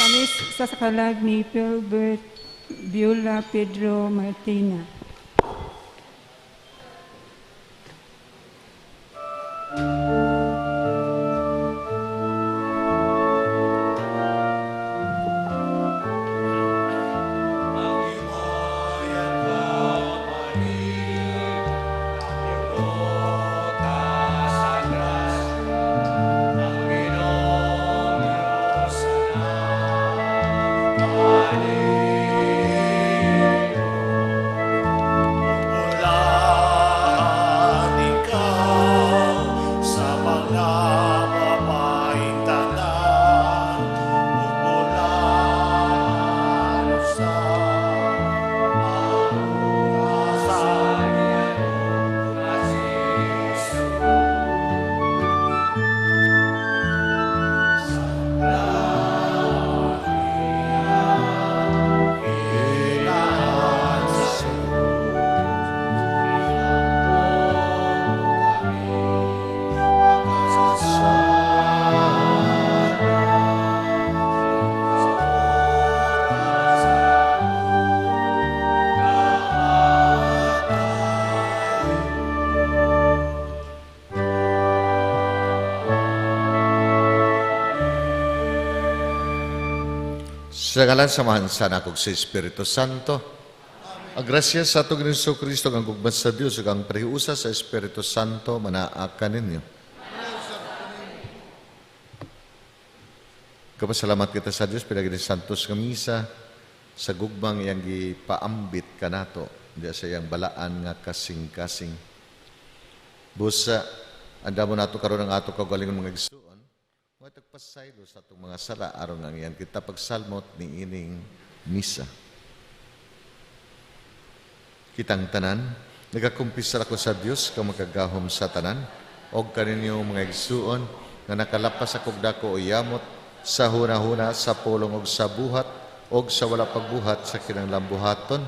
Sa kalag ni Philbert Beulah Pedro Martina. Sa ngalan sa Amahan, sa Anak ug sa Espiritu Santo. Ang grasya sa atong Ginoong Kristo, ang gugma sa Dios ug ang pahiusa sa Espiritu Santo manaa kaninyo. Kapasalamat kita sa Dios pinaagi ni Santos nga misa sa gugmang iyang gipaambit kanato diya sa iyang balaan nga kasing-kasing. Busa andamo nato karon ang ato kaugalingon mga igsoon pasaylo sa atong mga sala aron nga iyan kita pagsalmot niining misa. Kitang tanan, nagakumpisar ako sa Dios kang makagahom sa tanan og kaninyo mga igsuon nga nakalapas akog dako o yamot sa hunahuna, sa pulong og sa buhat og sa wala pagbuhat sa kinahanglang buhaton.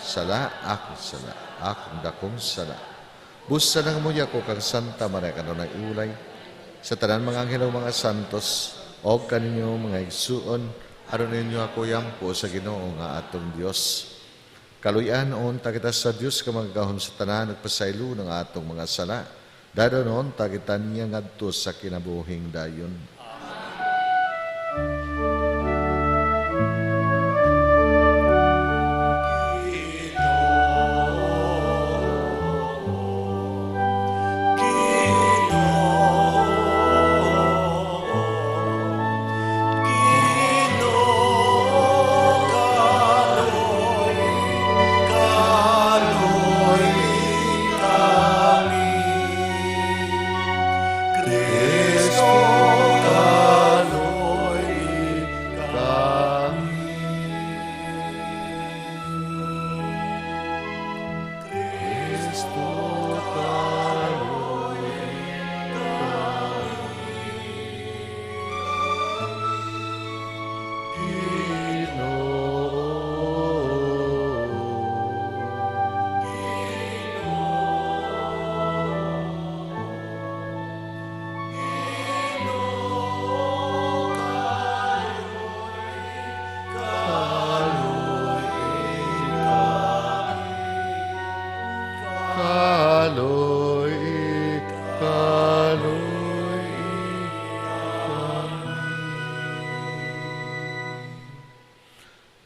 Sala ako, sala akong dakong sala. Busa nang muya ko kang Santa Maria kanunay ulay sa tanan mga anghel ug mga santos og kaninyo mga igsuon aron ninyo ako yampo sa Ginoo nga atong Dios. Kaluy-an unta kita sa Dios ka magagahom sa tanan ug pasaylo ng atong mga sala. Dadonon ta kita niya ngadto sa kinabuhing dayon.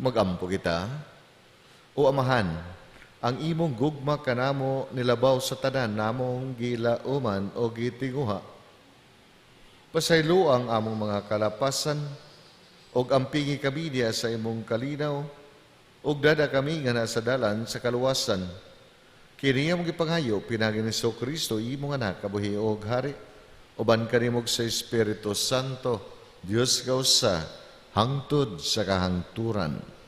Magampo kita. O Amahan, ang imong gugma kanamo nilabaw sa tanan namong gilauman o gitinguha. Pasaylo ang among mga kalapasan og ampingi kami diha sa imong kalinaw og dada kami nga nasa dalan sa kaluwasan. Kini among gipangayo pinaagi ni Kristo imong anak kabuhi og hari uban kanimo sa Espiritu Santo, Dios kausa hangtod sa kahangturan.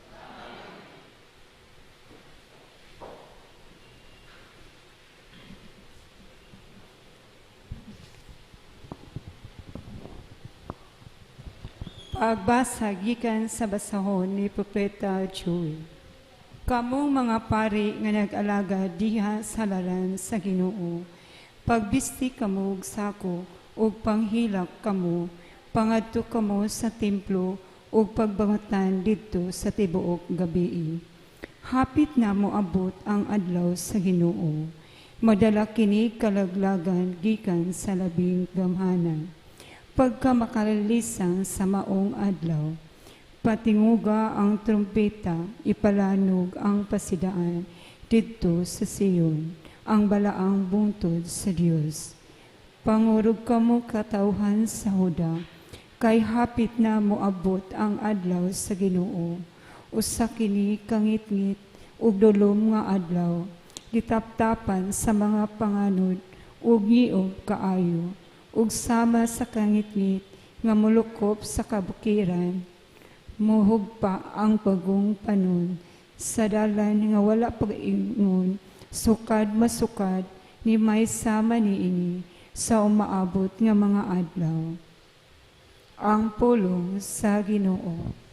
Pagbasa gikan sa basahon ni Propeta Joel. Kamong mga pari nga nag-alaga diha sa laran sa Ginoo, pagbisti kamo og sako ug panghilak kamo, pangadto kamo sa templo ug pagbangatan didto sa tibuok gabii. Hapit na moabot ang adlaw sa Ginoo. Madala kini kalaglagan gikan sa labing gamhanan. Pagka makalalisang sa maong adlaw, patinguga ang trumpeta, ipalanog ang pasidaan didto sa Sion, ang balaang bungtod sa Dios. Pangurog kamo katawhan sa Huda, kay hapit na moabot ang adlaw sa Ginoo. Usa kini kangitngit ug dulom nga adlaw, gitaptapan sa mga panganod ug ngiob kaayo, ug sama sa kangitngit nga molukop sa kabukiran, muhugpa ang bagong panon sa dalan nga wala pag-ingon, sukad masukad ni may sama niini sa umaabot nga mga adlaw. Ang pulong sa Ginoo.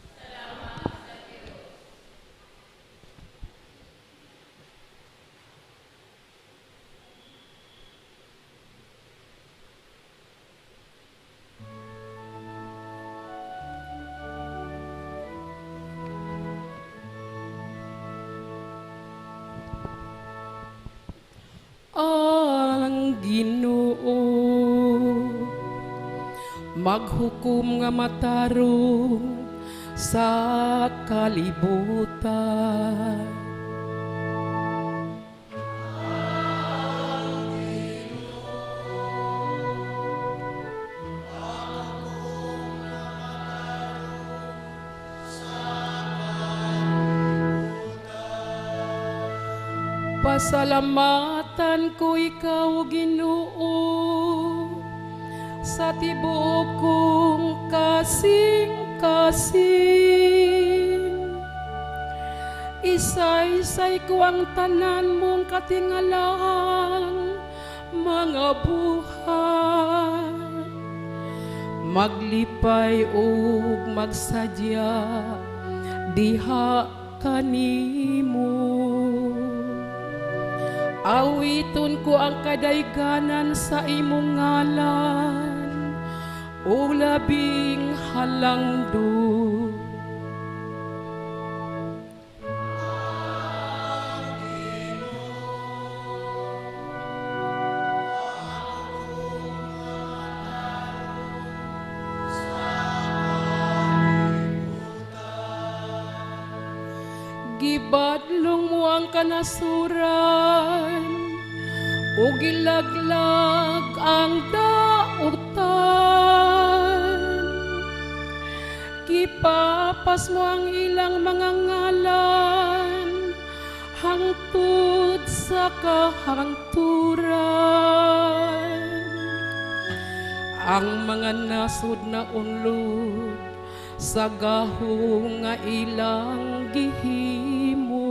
Ang Ginoo maghukom nga matarong sa kalibutan. Ang Ginoo maghukom nga matarong sa kalibutan. Pasalamatan ko ikaw, Ginoo, sa tibuok kong kasing-kasing. Isaysay ko ang tanan mong katingalaang mga buhat. Maglipay ug magsadya diha kanimo. Awiton ko ang kadayganan sa imong ngalan, o labing halangdon. Ang Ginoo maghukom nga matarong sa kalibutan. Gibadlong mo ang kanasuran, ug gilaglag ang dautan. Gipapas mo ang ilang mga ngalan hangtod sa kahangturan. Ang mga nasod na unlod sa gahong nga ilang gihimo,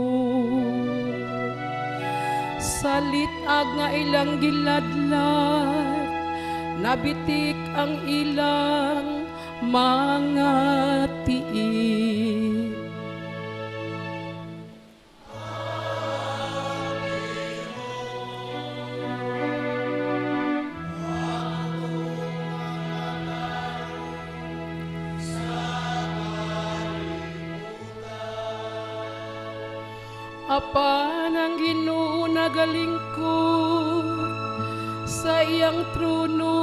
sa lit-ag nga ilang giladlad, nabitik ang ilang mga tiil. Ang Ginoo maghukom nga matarong sa kalibutan. Apan ang Ginoo nagalingkod sa iyang trono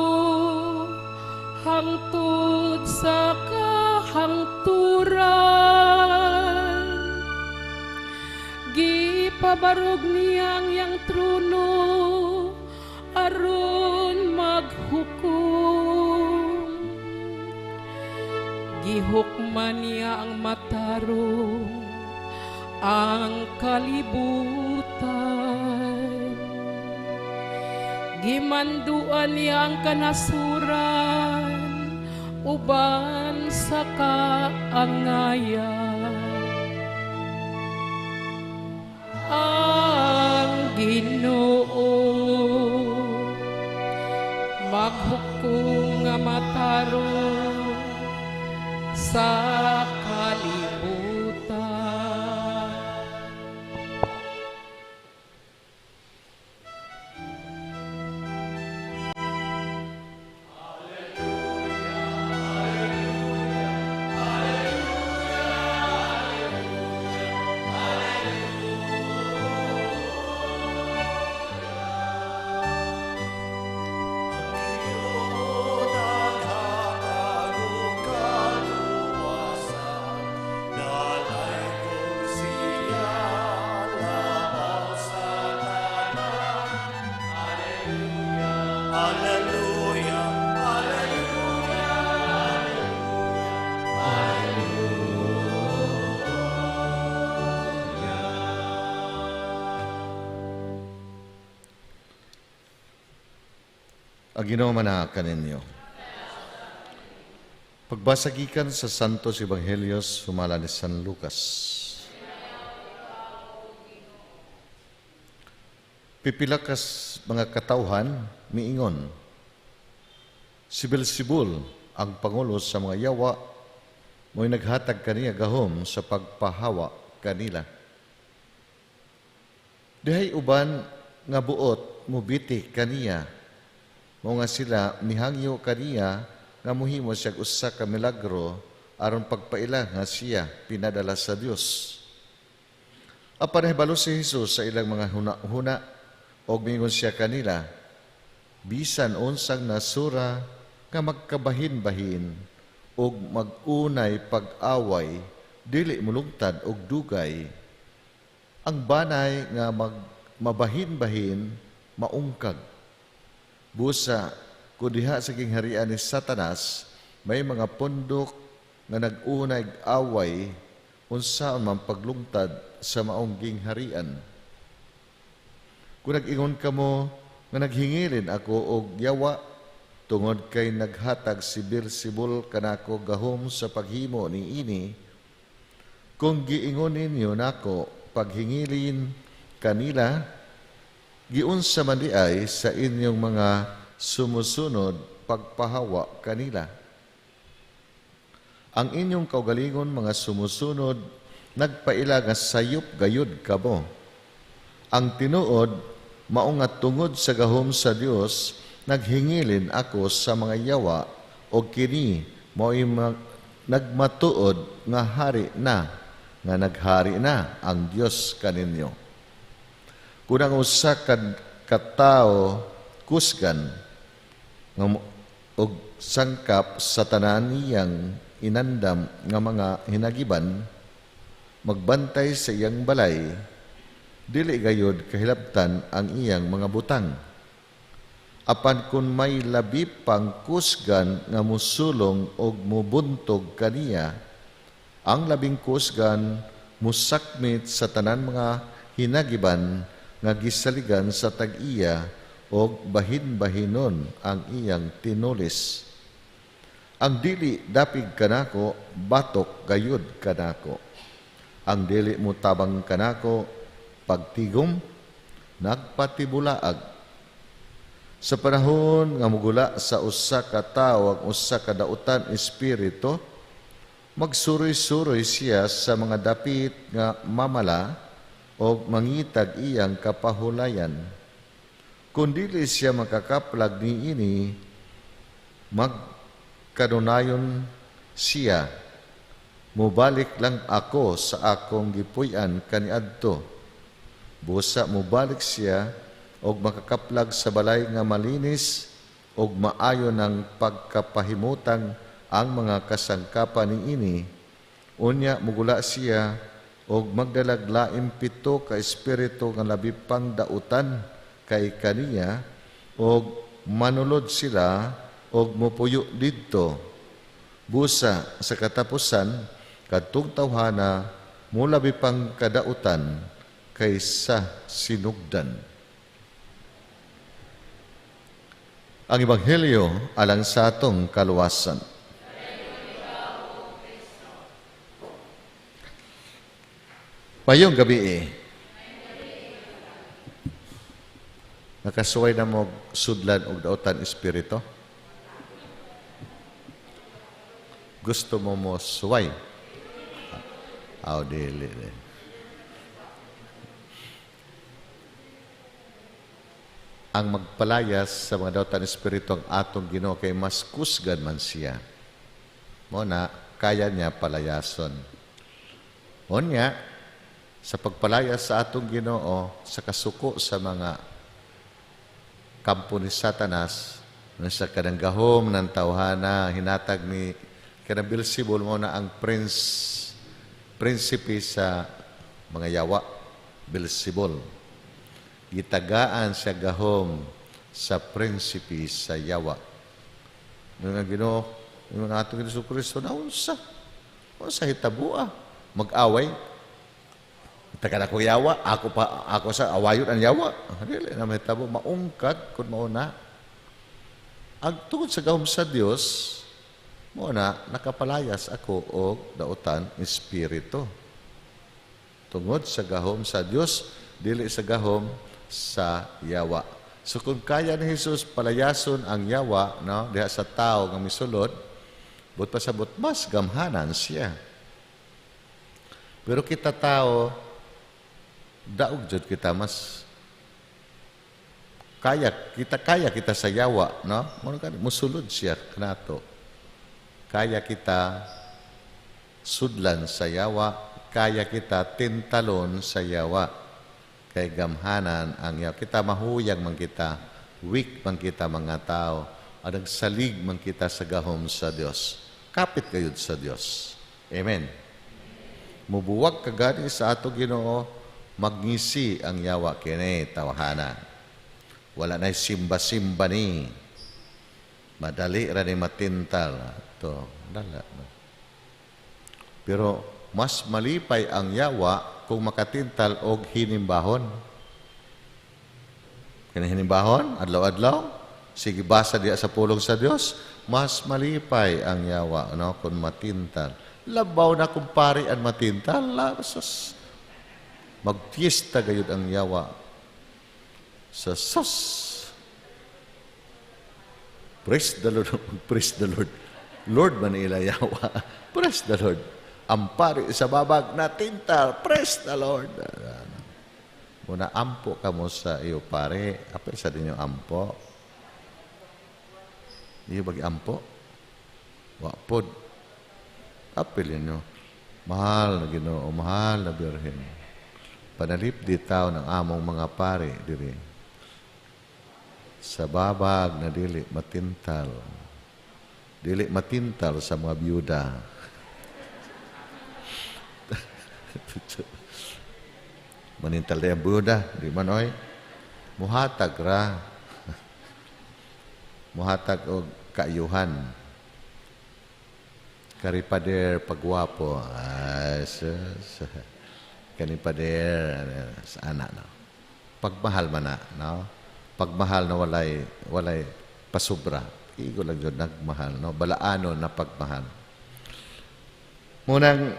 hangtod sa kahangturan. Gipabarog niya ang iyang trono aron maghukom. Gihukman niya ang matarong ang kalibutan. Gimanduan niya ang kanasuran uban sa kaangayan. Ang Ginoo maghukom nga matarong sa kalibutan. Alleluia, alleluia, alleluia. Ang Ginoo man kaninyo. Pagbasa gikan sa Santos Ebanghelyo sumala ni San Lucas. Pipila kas mga katawhan miingon, si Beelzebul, ang pangulo sa mga yawa, mo'y naghatag kaniya gahom sa pagpahawa kanila. Dihay uban nga buot mubiti kaniya, mao nga sila mihangyo kaniya nga mohimo siya usa ka milagro aron pagpaila nga siya pinadala sa Dios. Apan nahibalo si Jesus sa ilang mga huna-huna og miingon siya kanila, bisan unsang nasura nga magkabahin-bahin og mag-unay pag-away, dili molungtad og dugay. Ang banay nga mabahin-bahin maungkag. Busa kung diha sa gingharian ni Satanas may mga pundok nga nag-unay away, unsaon man paglungtad sa maong gingharian. Kung nag-ingon kamo nga naghingilin ako og yawa tungod kay naghatag si Beelzebul kanako gahom sa paghimo niini, kung giingon ninyo nako paghingilin kanila, giunsa man di ay sa inyong mga sumusunod pagpahawa kanila. Ang inyong kaugalingon mga sumusunod nagpaila nga sayop gayud kamo. Ang tinuod mao nga tungod sa gahom sa Dios naghingilin ako sa mga yawa, og kini mao'y nagmatuod nga hari na, nga naghari na ang Dios kaninyo. Kung ang usa ka katao kusgan nga og sangkap sa tanan niyang inandam nga mga hinagiban, magbantay sa iyang balay, dili gayud kahilabtan ang iyang mga butang. Apan kun may labi pang kusgan nga musulong og mubuntog kaniya, ang labing kusgan musakmit sa tanan mga hinagiban nga gisaligan sa tag-iya og bahin-bahinon ang iyang tinulis. Ang dili dapig kanako, batok gayud kanako. Ang dili mutabang kanako, pagtigom, nagpatibulaag. Sa panahon nga mugula sa usa ka tawo ang usa ka dautan espiritu, magsuroy-suroy siya sa mga dapit nga mamala og mangitag iyang kapahulayan. Kung dili siya makakaplag niini, magkanunayon siya, mubalik lang ako sa akong gipuy-an kaniadto. Busa mubalik siya og makakaplag sa balay nga malinis og maayo ng pagkapahimutang ang mga kasangkapan niini. Unya mugula siya og magdalag laing 7 ka espiritu nga labi pang dautan kay kaniya, og manulod sila og mopuyo didto. Busa sa katapusan kadtong tawhana molabi pang kadautan kaysa sinugdan. Ang Ebanghelyo alang sa atong kaluwasan. Payong gabi eh. Nakasuway na mo sudlan og dautan espiritu? Gusto mo mo suway? Aw, dili. Ang magpalayas sa mga dautan espiritu ang atong Ginoo kay mas kusgan man siya. Mo na kaya niya palayason. Unya, sa pagpalayas sa atong Ginoo sa kasuko sa mga kampo ni Satanas, sa kanang gahom ng tawhana hinatag ni kanang Beelzebul, mo na ang prinsipe sa mga yawa, Beelzebul. Gitagaan siya gahom sa prinsipe sa yawa. Nga Ginoo, nga atong Hesus Kristo naunsa? Unsa hitabua? Mag-away? Taga na ko yawa, ako pa ako sa awayon ang yawa. Dili na mahitabo, maungkag kun mauna. Ang tungod sa gahom sa Dios, mo na nakapalayas ako og dautan espiritu. Tungod sa gahom sa Dios, dili sa gahom sa yawa. So kung kaya ni Jesus palayason ang yawa, no, diha sa tao nga misulod, but pasabot mas gamhanan siya. Pero kita tao, daog jud kita, mas kaya kita sa yawa, no? Mo kan musulod siya kanato. Kaya kita sudlan sa yawa, kaya kita tintalon sa yawa. Kay gamhanan ang yawa. Kita mahuyang man kita, weak man kita mga tao, anang salig man kita sa gahom sa Dios. Kapit gayud sa Dios. Amen. Mubuwag ka gani sa ato Ginoo, magngisi ang yawa kini tawhana. Wala na simba-simba ni. Madali ra ni matintal. To, dala. Pero mas malipay ang yawa kung makatintal og hinimbahon. Kani hinimbahon, adlaw-adlaw, sige basa diya sa pulong sa Dios, mas malipay ang yawa, no, kung matintal. Labaw na kung pari ang matintal, sus. Magfiesta gayud ang yawa sa sus. Praise the Lord. Praise the Lord. Lord man ila yawa. Praise the Lord. Ang pari sa babag natintal. Praise the Lord. Muna ampo ka mo sa iyo pare. Apil sa dinyo ampo. Iyo bagi ampo? Wa pod. Apil ninyo. Mahal na Ginoo, mahal na Birhen. Panalip di tao ng among mga pare diri. Sa babag na dili matintal. Dili matintal sa mga biyuda. Manintal di ang biyuda, di man oy. Muhatag ra. Muhatag og kaayuhan. Karipader pagwapo. Ay, sus. Kanipader sa ana, no. Pagmahal man na, no? Pagmahal na walay pasubra. Igo lang yun, nagmahal, no? Balaano na pagmahal. Munang,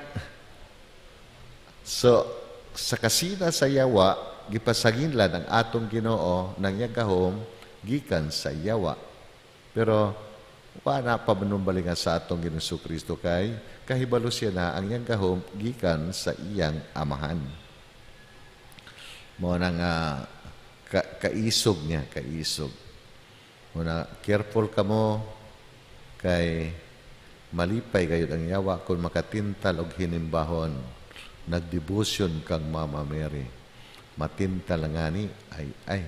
so, sa kasina sa yawa, gipasanginlan ang atong Ginoo ng yagahom gikan sa yawa. Pero, wala pa manumbalingan sa atong Ginoong Kristo kay kahibalo siya na ang iyang gahom gikan sa iyang amahan. Mo nang kaisog niya, kaisog. Muna, careful ka mo kay malipay gayud ang yawa kung makatintal og hinimbahon. Nagdebosyon kang Mama Mary. Matintal nga ni, ay,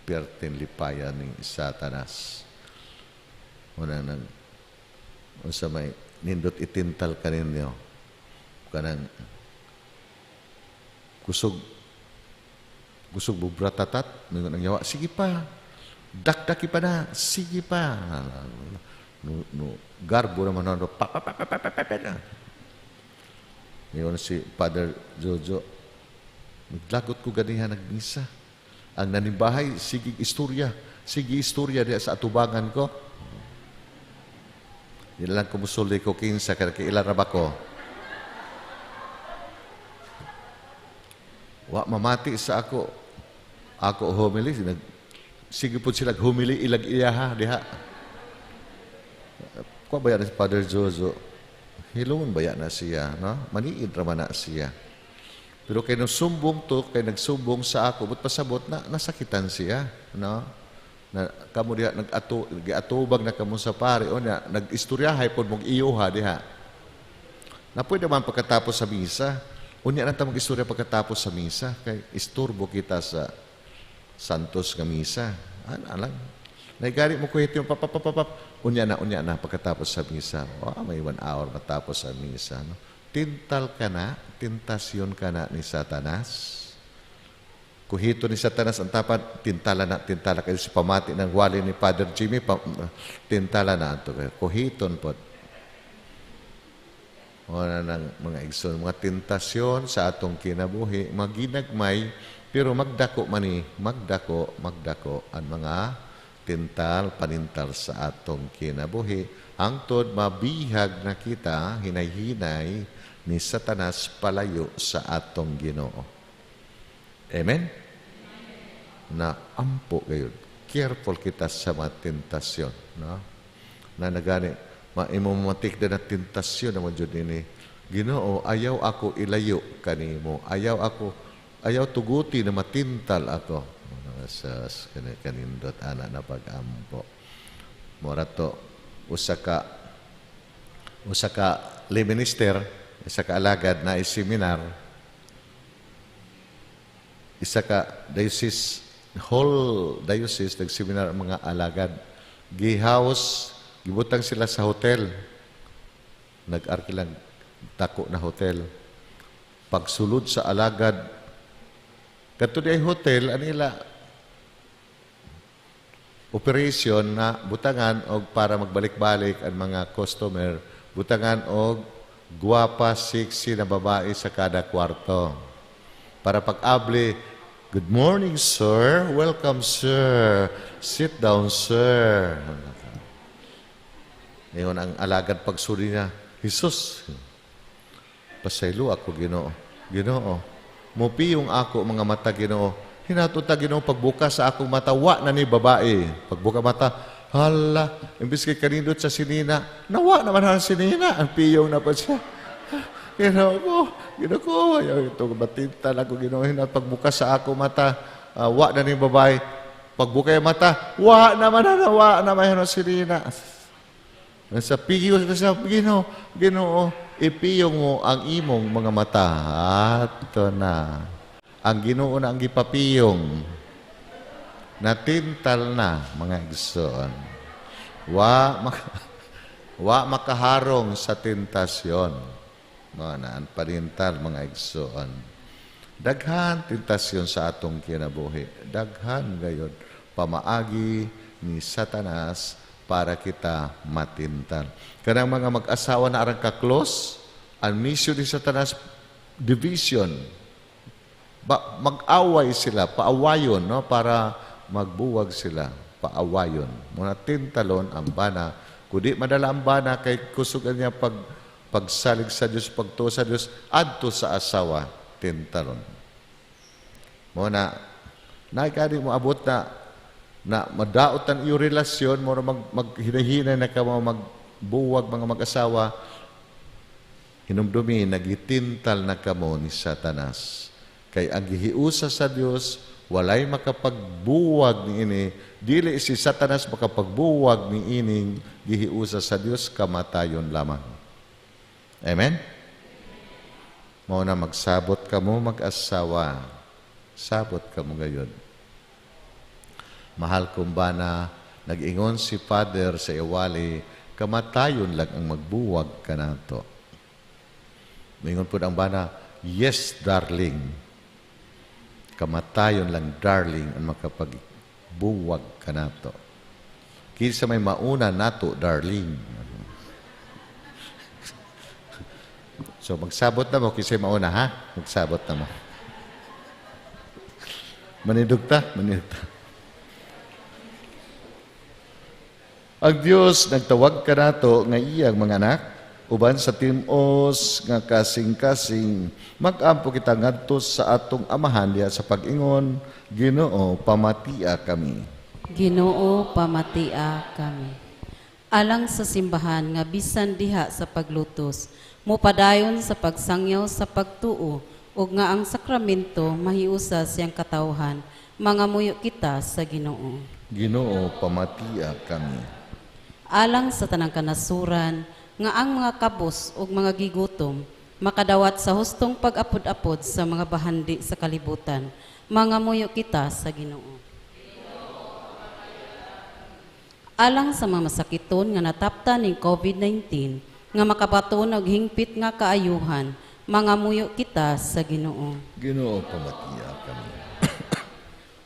pertin lipaya ni Satanas. Muna nang, unsa may nindot itintal kaninyo. Kanang kusog bubratatat, ningon ang yawa, sige pa, dakdaki pa na, sige pa. No, no, garbo naman no, pa pa pa pa pa pa pa. Ngayon si Father Jojo, naglagot ko ganiha nagmisa. Ang nanimbahay, sige istorya diya sa atubangan ko. Di lang kumusuli ko kinsa, kaya kailan ra ba ko? Wa mamati sa ako. Ako homily, sige po sila humili ilag iyaha diha. Kuha ba yan si Father Jojo? Hilungon ba yan na siya, no? Maniid raman na siya. Pero kay nagsumbong to, kay nagsumbong sa ako, but pasabot na nasakitan siya, no? Na kamo diha nag-atubag na kamo sa pare o na nag-istoryahay pod mong iyuha diha. Na pwede man pagkatapos sa misa, unya na ta mag-istorya pagkatapos sa misa kay isturbo kita sa santos nga misa. Ana lang. Naigari mo kuhit yung papapapap. Unya na pagkatapos sa misa. Oh, may 1 hour matapos sa misa, no? Tintal ka na, tintasyon ka na ni Satanas. Kuhito ni Satanas ang tapat, tintala na, tintala kayo sa pamati ng wali ni Father Jimmy, tintala na ito kayo. Kuhiton po. Wala ng mga igsoon, mga tentasyon sa atong kinabuhi, maginagmay, pero magdako mani, magdako ang mga tintal, panintal sa atong kinabuhi. Hangtod mabihag na kita, hinay-hinay ni Satanas palayo sa atong Ginoo. Amen? Na ampo gayon. Careful kita sa mga tentasyon. No? Na nagani, maimamatik na tentasyon naman dyan ini. Ginoo, ayaw ako ilayo kanimo. Ayaw ako, ayaw tuguti na matintal ako. Sa kanindot, ana na pag-ampo. Mora to, usa ka lay minister, isa ka alagad na seminar, isa ka diocese, whole diocese, nag-seminar ang mga alagad. Gihouse, gibutang sila sa hotel. Nag-arkilang dako na hotel. Pagsulod sa alagad, kadto di ay hotel, anila operation na butangan og para magbalik-balik ang mga customer, butangan og guwapa, sexy na babae sa kada kwarto. Para pag-abli, "Good morning, sir. Welcome, sir. Sit down, sir." Ngayon, ang alagad pagsuri niya, "Jesus, pasaylo ako, Ginoo. Ginoo, mupiyong ako mga mata, Ginoo. Hinato ta, Ginoo, pagbuka sa akong mata, wa na ni babae." Pagbuka mata, hala, imbis kay kanindot sa sinina, nawa naman ang sinina, ang piyong na pa siya. "Ginoo ko, Ginoo ko, ayaw ito, matintal ako, Ginoo, hinat pagbuka sa ako mata, wa na ni babae. Pagbuka yung mata, wa naman na, wa naman ang sinina." Sa piyo sa Ginoo, "Ginoo, ipiyong mo ang imong mga mata." Ato na. Ang Ginoo na ang gipapiyong. Natintal na, mga igsoon. Wa makaharong sa tentasyon. Mga naan panintal, mga igsoon. Daghan tentasyon sa atong kinabuhi. Daghan gayon pamaagi ni Satanas para kita matintal. Kanang mga mag-asawa na arang ka-close, ang mission ni Satanas, division. Ba, mag-away sila, paawayon, no? Para magbuwag sila, paawayon. Muna tintalon ang bana. Kundi madala ang bana kay kusugan niya pagsalig sa Diyos, pagtuo sa Diyos, adto sa asawa, tintalon. Muna, naikari mo abot na na madaot ang iyong relasyon, mo maghinahinay na ka mo magbuwag mga mag-asawa, hinumdumi, nagitintal na kamo ni Satanas. Kay ang gihiusa sa Dios, walay makapagbuwag ni ini, dili si Satanas makapagbuwag ni ining gihiusa sa Dios, kamatayon lamang. Amen? Mao na magsabot kamo mag-asawa. Sabot kamo gayon. Mahal kong bana, nag-ingon si Father sa iwali, kamatayon lang ang magbuwag kanato. Mingon po ang bana, "Yes, darling." Kamatayon lang, darling, ang makapagbuwag kanato. Kinsa may mauna nato, darling? So magsabot na mo, kinsa may mauna, ha? Magsabot na mo. Manidugta, manidugta. Ang Dios nagtawag kanato nga iyang mga anak, uban sa timos nga kasing-kasing mag-ampo kita ngadto sa atong amahan diha sa pag-ingon, "Ginoo, pamatia kami." Ginoo, pamatia kami. Alang sa simbahan nga bisan diha sa paglutos, mopadayon sa pagsangyaw sa pagtuo, ug nga ang sakramento mahiusa siyang katawhan, mangamuyo kita sa Ginoo. Ginoo, pamatia kami. Alang sa tanang kanasuran, nga ang mga kabos ug mga gigutom makadawat sa hustong pag-apod-apod sa mga bahandi sa kalibutan, mangamuyo kita sa Ginoo. Alang sa mga masakiton nga natapta ning COVID-19, nga makabaton og hingpit nga kaayuhan, mangamuyo kita sa Ginoo. Ginoo, pamatiya kami.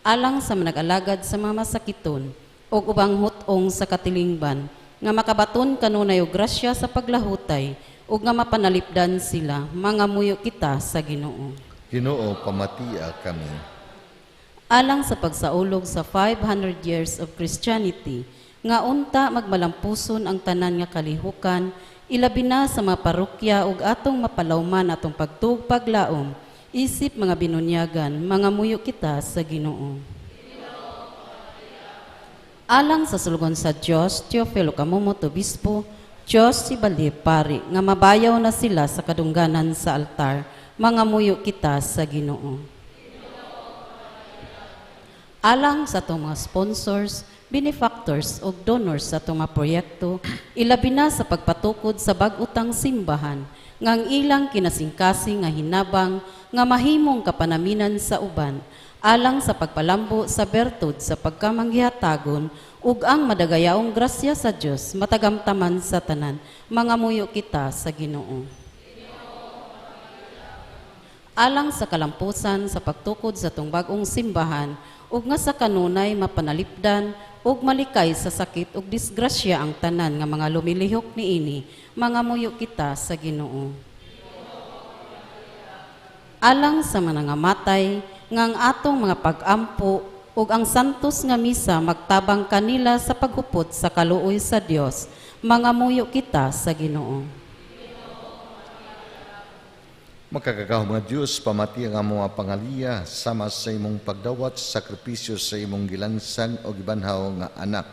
Alang sa manag-alagad sa mga masakiton ug ubang hut-ong sa katilingban, nga makabaton kanunay og grasya sa paglahutay ug nga mapanalipdan sila, mangamuyo kita sa Ginoo. Ginoo, pamatiya kami. Alang sa pagsaulog sa 500 years of Christianity, nga unta magmalampuson ang tanan nga kalihukan, ilabi na sa mga parokya ug atong mapalawman atong pagtuog paglaom, isip mga binunyagan, mga muyo kita sa Ginoo. Alang sa sulugon sa Dios, Teofilo Camomot Obispo, Diyos si Bali Pari, nga mabayaw na sila sa kadungganan sa altar, mga muyo kita sa Ginoo. Alang sa atong mga sponsors, benefactors ug donors sa atong mga proyekto, ilabi na sa pagpatukod sa bag-utang simbahan, nga ang ilang kinasingkasing nga hinabang nga mahimong kapanaminan sa uban, alang sa pagpalambo sa bertud sa pagkamanggihatagon ug ang madagayaong grasya sa Dios matagamtaman sa tanan, mga muyo kita sa Ginoo. Alang sa kalampusan sa pagtukod sa atong bag-ong simbahan ug nga sa kanunay mapanalipdan ug malikay sa sakit ug disgrasya ang tanan nga mga lumilihok niini, mga muyo kita sa Ginoo. Alang sa mga nangamatay nga ang atong mga pag-ampo ug ang santos nga misa magtabang kanila sa paghupot sa kaluoy sa Dios, mga muyo kita sa Ginoo. Makakagahom nga Dios, pamati ang among mga pangaliya sama sa imong pagdawat sa sakripisyo sa imong gilansang o gibanhaw nga anak.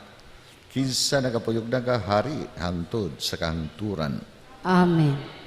Kinsa nagapuyog nagahari hangtod sa kahangturan. Amen.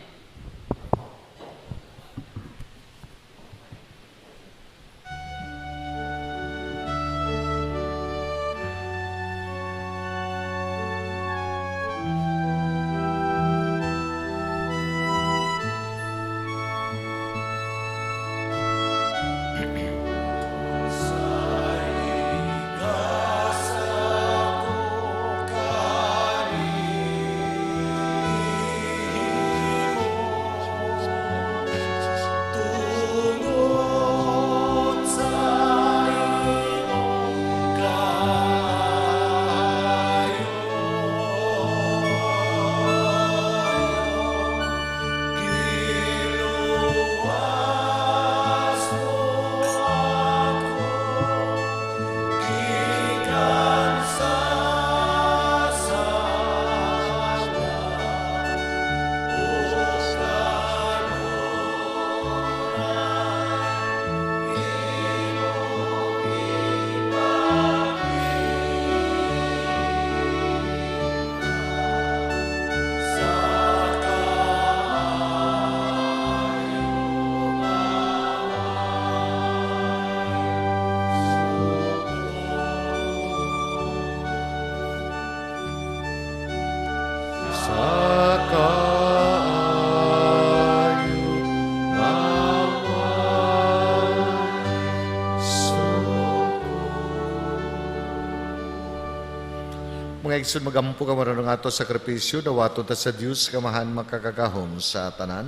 Mga igsoon, magampo ka marunong ato sakripisyo, dawaton ta sa Dios kamahan makakagahom sa tanan.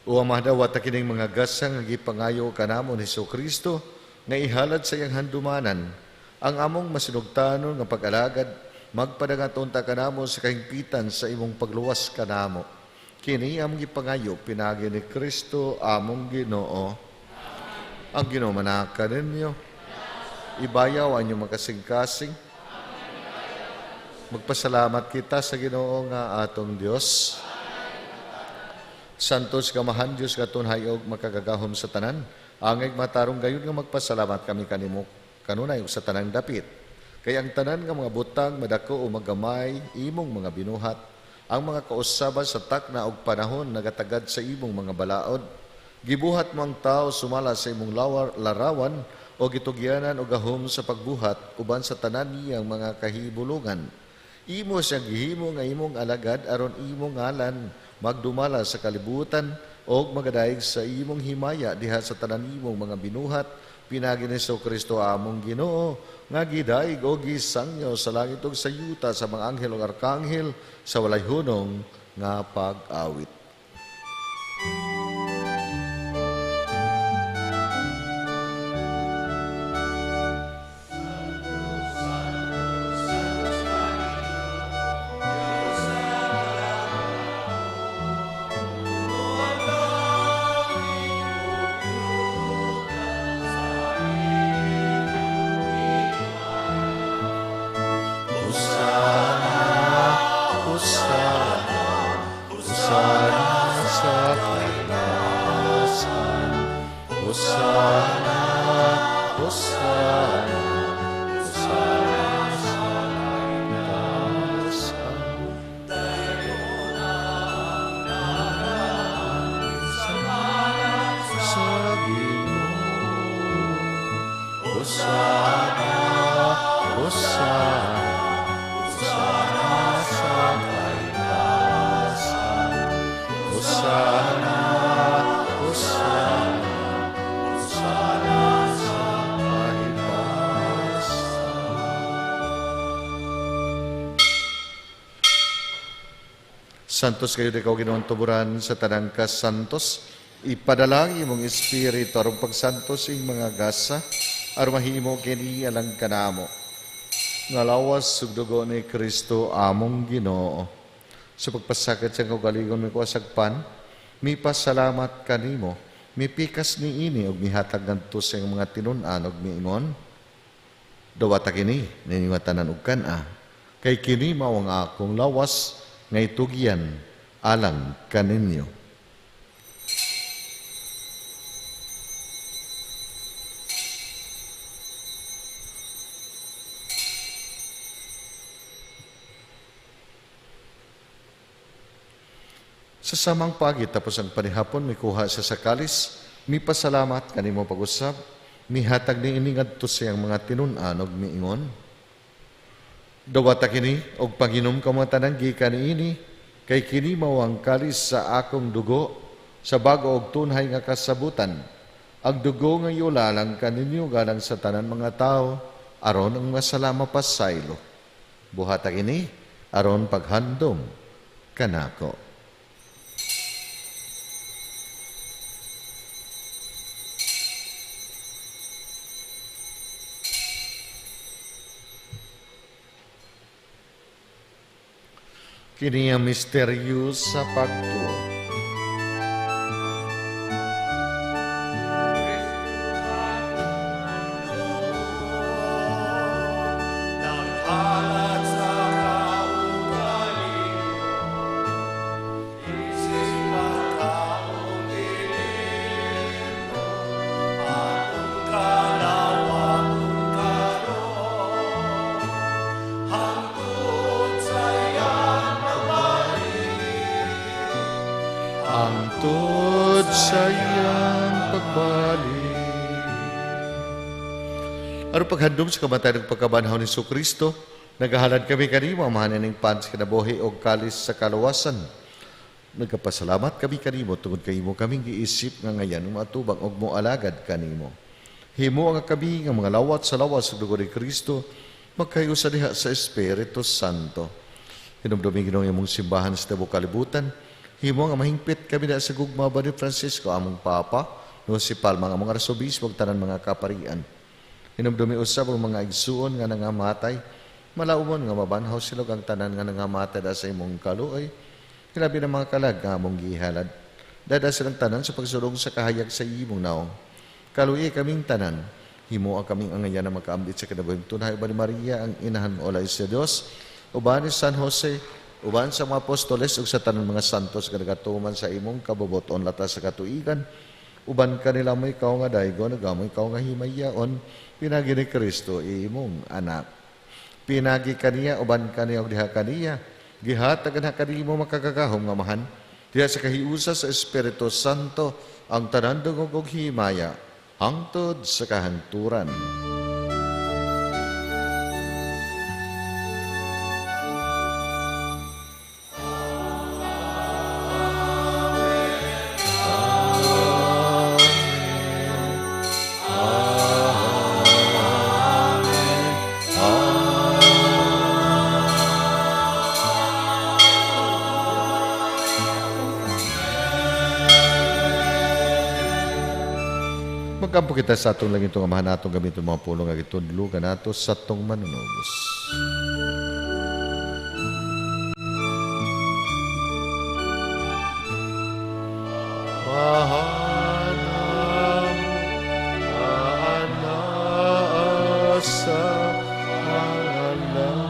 O Ama, dawata kining mga gasa nga gipangayo kanamo ni Hesukristo nga ihalad sa iyang handumanan ang among masinugtanon nga pag-alagad, magpadangaton ta kanamo sa kahingpitan sa imong pagluwas kanamo. Kini among gipangayo pinaagi ni Kristo among Ginoo. Ang Ginoo manaka ninyo. Ibayaw ang inyong makasingkasing. Magpasalamat kita sa Ginoo nga atong Dios. Santos kamahan Dios katunhay og makagagahom sa tanan. Angay matarong gayon nga magpasalamat kami kanimo kanunay ug sa tanang dapit. Kay ang tanan nga mga butang madako o magamay imong mga binuhat, ang mga kausaban sa takna og panahon nagatagad sa imong mga balaod. Gibuhat mo ang tao sumala sa imong larawan o gitugyanan og gahom sa pagbuhat uban sa tanan niyang mga kahibulungan. Imo siyang gihimo nga imong alagad aron imong ngalan magdumala sa kalibutan og magadayeg sa imong himaya diha sa tanan imong mga binuhat. Pinaagi ni Kristo among Ginoo nga gidayeg og gisangyo sa langit ug sa yuta sa mga anghel ug arkanghel sa walay hunong nga pag-awit. Hosana, Hosana sa kaitaasan. Sa Ginoo. Hosana, Hosana, Hosana sa kaitaasan. Hosana, Hosana, Hosana sa kaitaasan. Santos kayo ikaw Ginoong tuburan sa tanang kasantos, ipadala ang imong espiritu aron pagsantos ing mga gasa, aron mahimo kini alang kanamo. Nga lawas ug dugo ni Kristo among Ginoo. Sa pagpasakit sa kaugalingon mi sagpan, mipasalamat kanimo, mipikas niini ug mihatag ngadto sa iyang mga tinun-an ug miingon, dawata kini ninyo nga tanan ug kan-a, kay kini mao ang akong lawas nga itugyan alang kaninyo. Sa samang pagi tapos ang panihapon, mikuha siya sa kalis, mipasalamat kanimo pag-usab, mihatag niini ngadto sa iyang mga tinun-an ug miingon, dawata kini og panginom kamo tanan gikan niini, kay kini mao ang kalis sa akong dugo sa bag-o og tunhay nga kasabutan. Ang dugo nga iulalang kaninyo galang sa tanan mga tawo aron ang masala mapasaylo. Buhata kini aron paghandom kanako. Kini ang misteryo sa pagtuo. Naghalat sa kaugalingon, isip pagkauntilino, atong kalawaton karon, hangtod sa iyang pagbalik. Hangtod sa iyang pagbalik. Aron paghandom sa kamatayon ug pagkabanhaw ni Kristo, nagahalad kami kanimo amahan ining pan sa kinabuhi og kalis sa kaluwasan. Nagapasalamat kami kanimo tungod kay imo kaming giisip nga ngayan moatubang og moalagad kanimo. Himo nga kami nga mga lawat sa lawas ug dugo ni Kristo, magkahiusa diha sa Espiritu Santo. Hinumdumi Ginoo imong simbahan sa tibuok kalibutan. Himo nga mahingpit kami diha sa gugma ba ni Francisco among Papa, no si Palma nga among arsobispo ug tanan mga kaparian. Hinumdumi usab ang mga igsuon nga nangamatay, malaumon nga mabanhaw sila ang tanan nga nangamatay da sa imong kaluoy. Hilabi ng mga kalag nga among gihalad. Dada silang tanan sa pagsulong sa kahayag sa imong naong. Kaluoy kaming tanan. Himo ang kaming angayan na makaambit sa kinabuhing tunay uban ni Maria ang inahan mo olay sa Dios, uban ni San Jose, uban sa mga apostoles ug sa tanan mga santos nga nagatuman sa imong kabubuton latas sa katuigan. Uban kanila mo ikaw nga daygon, nagamo ikaw nga himayaon, pinagi ni Kristo imong anak. Pinagi kaniya, uban kaniya ug diha kaniya, gihatag na kanimo makagagahom nga amahan, diha sa kahiusa sa Espiritu Santo ang tanan dungog og himaya hangtod sa kahangturan. Magkampo kita sa atong langitong Amahan atong gamiton mga pulong nga gitudlo kanato sa atong manunubos. Mahanam anaa sa pangalan.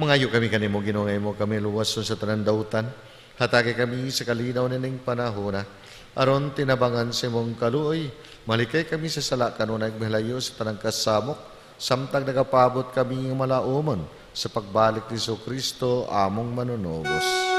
Mangayo kami kanimo, Ginoo, nga imo kami luwason sa tanan dautan. Hatagi kami sa kalinaw nining panahona. Aron tinabangan sa imong kaluoy, malikay kami sa sala kanunay mihlayo sa tanang kasamok, samtang nagapabot kami nga malaumon sa pagbalik ni Kristo among manunubos.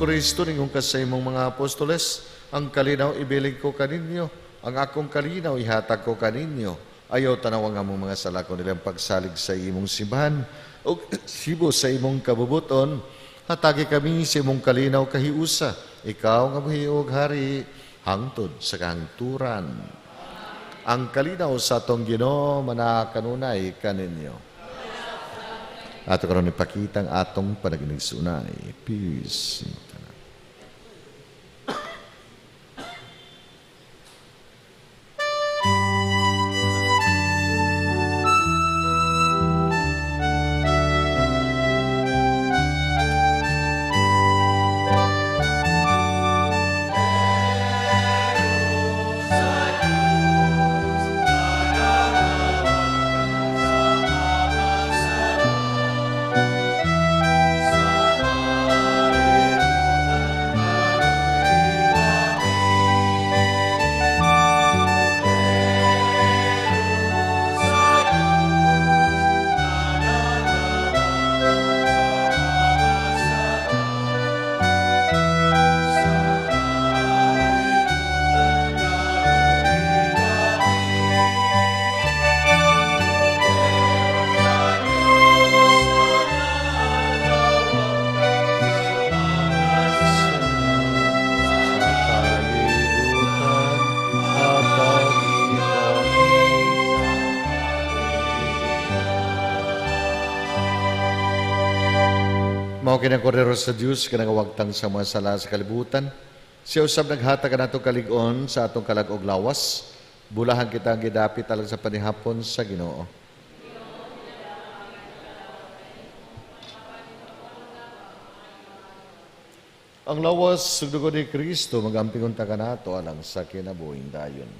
Kristo, ningon ka sa imong mga apostoles, ang kalinaw ibilin ko kaninyo, ang akong kalinaw ihatag ko kaninyo. Ayaw tanaw ang among mga sala kun ilang pagsalig sa imong simbahan o sibo sa imong kabubuton. Hatagi kami sa imong kalinaw kahiusa, ikaw nga buhi ug hari hangtod sa kahangturan. Ang kalinaw sa atong Ginoo manakanunay kaninyo. Ato karon ipakita ang atong panaginigsunay. Peace. Mao kini ang kordero sa Dios kanang wagtang sa mga sala sa kalibutan. Siya usab naghatag kanatong kalig-on sa atong kalag og lawas. Bulahan kita ang gidapit alang sa panihapon sa Ginoo. Ang lawas ug dugo ni Kristo magamping unta kanato alang sa kinabuhing dayon.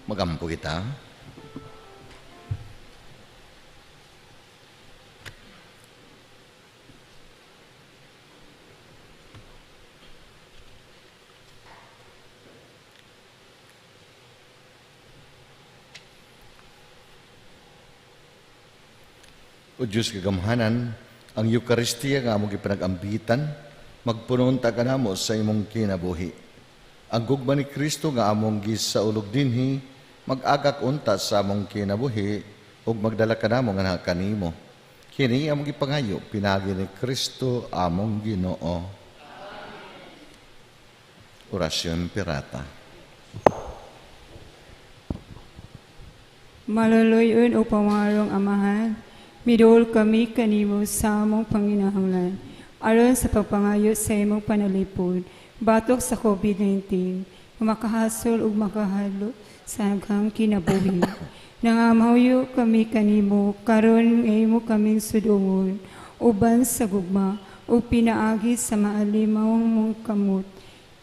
Magampo kita. O Diyos kagamhanan, ang Eukaristiya nga among gipanag-ambitan, magpunon ta kanamo sa imong kinabuhi. Ang gugma ni Kristo nga among gisaulog dinhi, mag-agak unta sa among kinabuhi ug magdala kanamo nganha kanimo. Kini among gipangayo pinaagi ni Kristo among Ginoo. Orasyon Pirata. Maluluyon o pamarong Amahan, miduol kami kanimo sa among panginahanglan, aron sa pagpangayo sa imong panalipod, batok sa COVID-19, makahasol ug makahadlok sa daghang kinabuhi. Nangamhayo kami kanimo, karon nga imo kaming sudungon, uban sa gugma, ug pinaagi sa maalimaw mong kamot.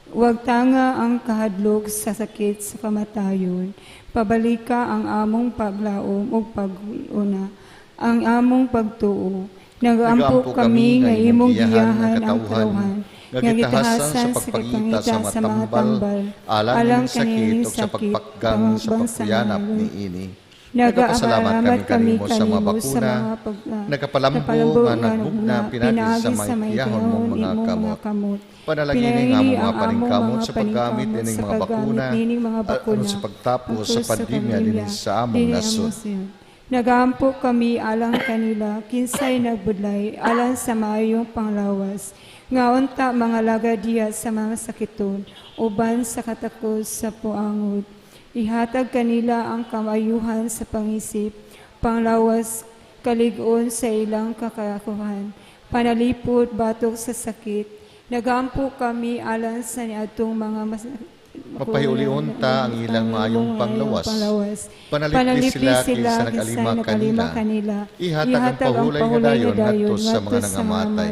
Huwag tanga ang kahadlok sa sakit sa kamatayon. Pabalika ang among paglaom ug pag-una, ang among pagtuo. Nagampo kami nga imong giyahan ang katawhan, nga gitahasan sa pagpangita sa mga tambal, alang sakit ug sa pagpakgang sa pagkuyanap niini. Nagapasalamat kami kanimo sa mga bakuna, nagapalambo nga nagbugna pinagi sa mga iyahon mong mga kamot. Panalangin ang among mga paningkamot sa paggamit nining mga bakuna, aron sa pagtapos sa pandemya dinhi sa among nasod. Nagampo kami alang kanila, kinsay nagbudlay, alang sa maayong panglawas. Nga unta mga laga diha sa mga sakiton, uban sa katakos sa puangod. Ihatag kanila ang kamayuhan sa pangisip, panglawas, kalig-on sa ilang kakakuhan, panalipod batok sa sakit. Nagampo kami alang sa niadtong mga Mapahiulion ta ang ilang maayong panglawas. Panalipli sila kinsa nagalima kanila. Ihatag ang pahulay nga dayon ngadto sa mga nangamatay.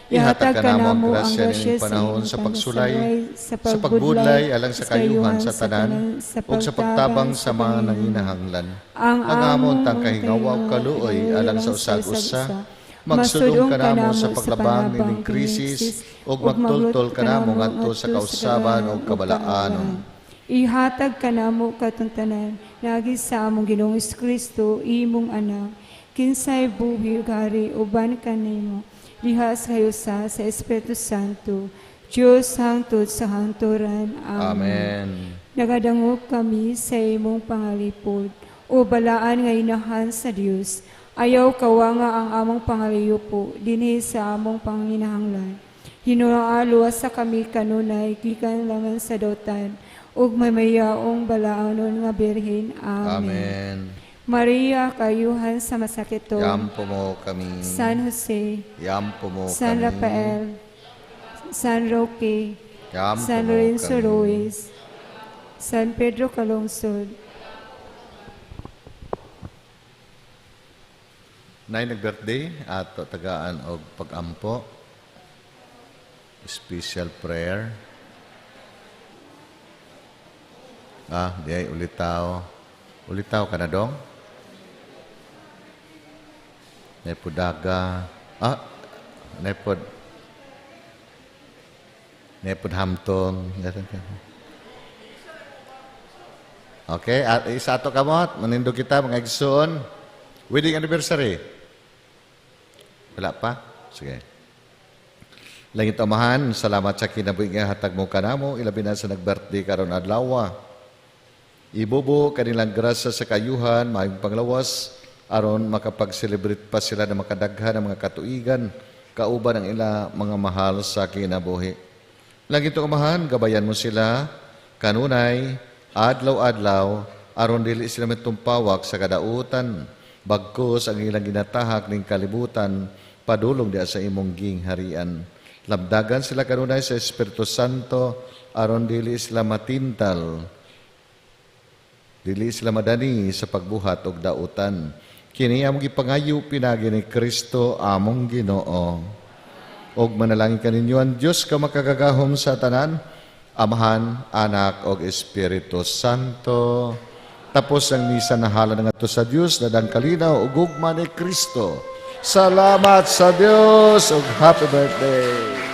Ihatag kanamo ang grasya nining panahon sa pagsulay, sa pagbudlay alang sa kayuhan sa tanan, ug sa pagtabang sa mga nanginahanglan. Ang amon tang kahingawa ug kaluoy alang sa usag-usa, magsudong kanamo sa paglabang nining krisis ug magtultol kanamo ngadto sa kausaban ug kabalaanon. Ihatag kanamo katuntanan naagi sa among Ginoong Kristo, imong anak, kinsay buhi ug hari uban kanimo diha sa kayusa sa Espiritu Santo, Diyos hangtod sa hangturan. Amen. Amen. Nagadangog kami sa imong pangalipod, o balaan nga inahan sa Dios. Ayaw kawanga ang among pangaliyupo dinhi sa among panginahanglan. Hinua luwas sa kami kanunay gikan laman sa dotan ug mamayaong balaanon nga birhen. Amen. Amen. Maria, kayuhan sa masakiton. Yampo mo kami. San Jose. Yampo mo San kami. Rafael. San Roque. Yampo San mo Lorenzo kami. Ruiz. San Pedro Calungsod. Nay nag-birthday at tagaan og pag-ampo. Special prayer. Ah, di ay ulitaw. Ulitaw ka na dong? Nepodaga. Ah, nepod. Nepod hamtong. Okay, at isa ato kamot. Manindog kita mga igsoon. Wedding anniversary. Wala pa? Sige. Langit Amahan, salamat sa kinabuhi nga hatag mo kanamo, ilabi na sa nag-birthday karon adlaw. Ibubo kanilang grasya sa kayuhan, maayong panglawas, aron makapag-celebrate pa sila ng makadaghan ng mga katuigan, kauban ang ila mga mahal sa kinabuhi. Langit Amahan, gabayan mo sila, kanunay, adlaw-adlaw, aron dili sila mitumpawak sa kadautan, bagkus ang ilang ginatahak ning kalibutan, padulong diha sa imong gingharian. Labdagan sila kanunay sa Espiritu Santo, aron dili sila matintal, dili sila madani sa pagbuhat og dautan. Kini among gipangayo pinaagi ni Kristo among Ginoo. Og manalangin kaninyo ang Dios ka makagagahom sa tanan, Amahan, Anak og Espiritu Santo. Tapos ang misa, nahala na ngadto sa Dios, daghang kalinaw ug gugma ni Kristo. Salamat sa Dios ug happy birthday.